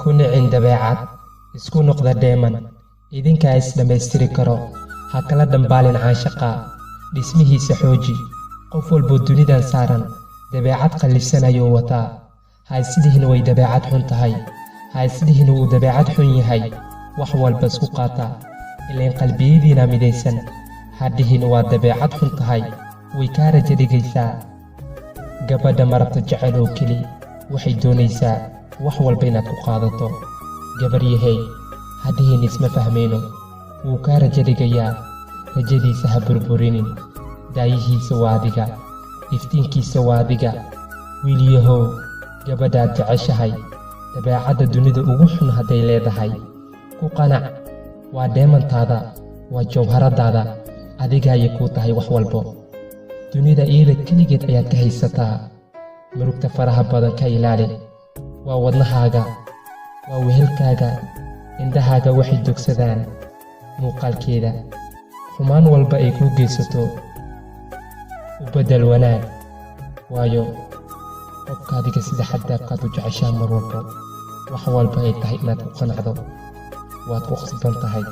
Ku nicin dabeecad, isku noqda dheeman, idinkaa is dhammaystiri karo. Ha kala dhambaalin caashaqa, dhismihiisa xooji. Qof walboo dunidan saaran dabeecad qallifsan ayuu wataa. Ha isdhihin way dabeecad xun tahay, ha isdhihin wuu dabeecad xun yahay. Wax walba isku qaata, ilayn qalbiyadiina midaysan. Ha dhihin waa dabeecad xun tahay, way kaa rajo dhigaysaa. Gabadha marabta jecel oo keli, waxay doonaysaa wax walba inaad ku qaadato. Gabaryahey, ha dhihin isma fahmayno, wuu kaa rajo dhigayaa. Rajadiisa ha burburinin. Daayihiisa waa adiga, iftiinkiisa waa adiga. Wiilyahow, gabadhaad jeceshahay dabeecadda dunida ugu xun hadday leedahay, ku qanac. Waa dheemantaada, waa jawharadaada, adiga ayay kuu tahay wax walbo. Dunida iyada keligeed ayaad ka haysataa. Murugta faraha badan ka ilaali. Waa wadnahaaga, waa wehelkaaga. Indhahaaga waxay dogsadaan muuqaalkeeda. Xumaan walba ay kuu geysato u beddel wanaag, waayo qofka adiga sida xaddaafkaad u jeceshaa mar walbo, wax walba ay tahay inaad ku qanacdo waad ku khasban tahay,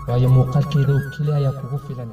waayo muuqaalkeeda oo keli ayaa kugu filan.